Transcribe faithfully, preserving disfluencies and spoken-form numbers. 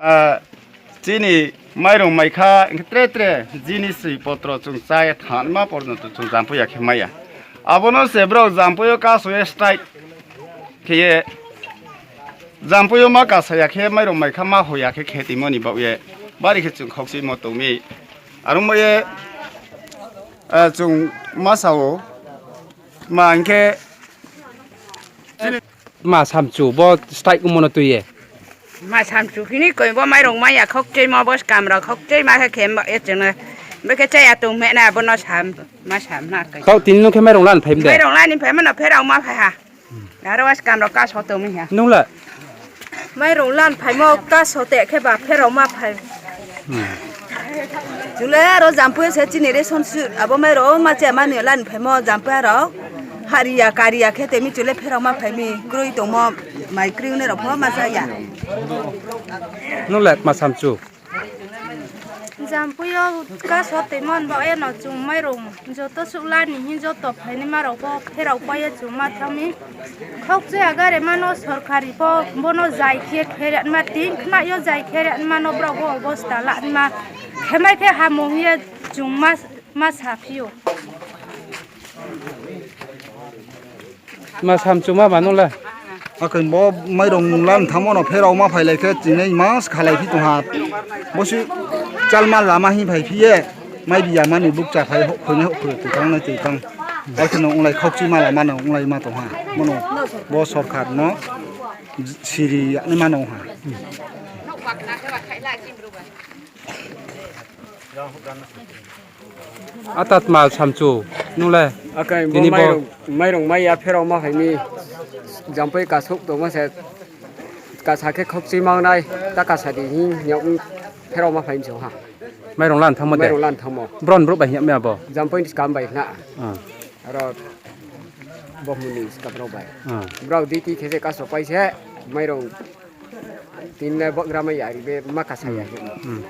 Ah, chini mairung maikha, hwnkhe tre tre jinis swi potro chwng chaya thanma porjonto chwng jampuya khe maya. Abono se borok jampuyo kasoya strike kheye, jampuyo ma kasaya khe mairung maikha ma hoya khe khetimoni bagwi bari khe chwng khokchimo tongmi. Arwngbaye, ah, chwng ma sao, ma hwnkhe Ma samchu bo strike wngmano twiye. Ma samchu hini koi bo mairung maya khokchei ma bo skam rok khokchei ma khe khem ba echeng. Beke chaya tung me na bo no sam ma sam na kai. Kau tini no khe mairung lan phaim de. Mairung lan ni phaima no pherau ma phai ha. Aro skam rok ka so to mi ha. Nung la. Mairung lan phaimo kaso te khe ba pherau ma phai. Chwle aro jampui se chini ration su abo mairung ma che mani lan phaimo jampui aro. Hariya kariya khe temi chwle pherau ma phaimi krwi tongmo mai krwi ne rok pho ma cha ya. Nung la ma samchu. Jampuio kaso twi man ba eno chwng mairung joto suklani hin joto phaini marok bo pherok paio chwng ma thangmi. Khok chaya gari mano sorkari bo bono jai khe kheria ma tin khnaio jai kheria mano borok bo obosta la ma khemai khe hamung ye chwng ma ma sa phio. Ma samchuma mano le. Akhai bo mairung lan thangmano pherao ma phailai khe chinai mas khalai phi tongha. Bosi chalma lama hi phai phiye mai biya mani bukcha khai hok khoine hok khoi tang na tei tang. Ai kheno unglai khokchi ma lama no unglai ma tongha. Mono bo sorkar no siri ani mano ha. Atat mal samchu nung le. Akai bo tini bo mairung, mairung maya pherao ma phaini jampui kasuk tongma se kasa khe khokchi mangnai ta kasa di hin nyok pherao ma phaini ha. Mairung lan thangmo de. Mairung lan thangmo. Bron bro bai hiya me abo. Jampui ni skam bai na. Ah. Aro bo muni skam rok bai. Ah. Bro di ti khe se kaso pai se mairung tin le bo gra ma yari be ma kasa ya. Hmm.